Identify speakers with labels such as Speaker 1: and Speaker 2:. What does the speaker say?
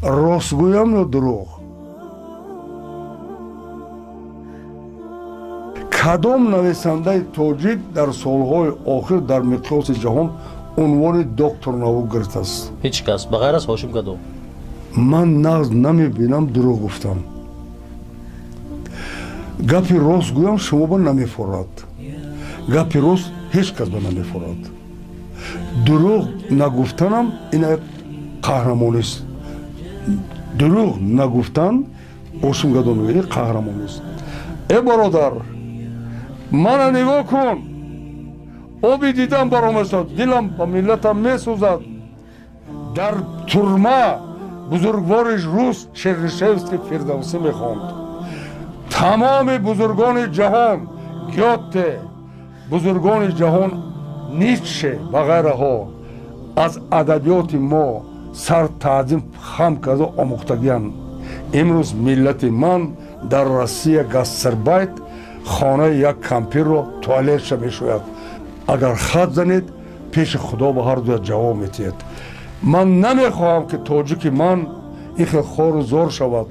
Speaker 1: Рост гӯям ё дурӯғ? Кадом нависандаи тоҷик дар солҳои охир дар миқёси ҷаҳон унвони доктор наук гирифтааст?
Speaker 2: Ҳеҷ кас, ба ғайр аз Ҳошим Гадо.
Speaker 1: Ман нағз намебинам дурӯғ гуфтам. Гапи рост гӯям, шумо ба намефорад. Гапи рост ҳеҷ кас ба намефорад. Дурӯғ нагуфтанам ин як қаҳрамонист. Дурӯғ нагуфтан, Ҳошим Гадо мегӯяд, қаҳрамонист. Э бародар, мана нигоҳ кун, оби дидам баромесад, дилам ба миллатам месӯзад. Дар турма бузургвори рус Чернышевский Фирдавсӣ мехонд. Тамоми бузургони ҷаҳон, Гёте, бузургони ҷаҳон, Ницше ва ғайраҳо аз адабиёти мо сар таъзим хам карда омӯхтагиянд. Имрӯз миллати ман дар Россия гастарбайт хонаи як кампирро туалетша мешӯяд. Агар хат занед, пеши Худо ба ҳар дуя ҷавоб метиҳед. Ман намехоҳам, ки тоҷики ман ин хел хору зор шавад.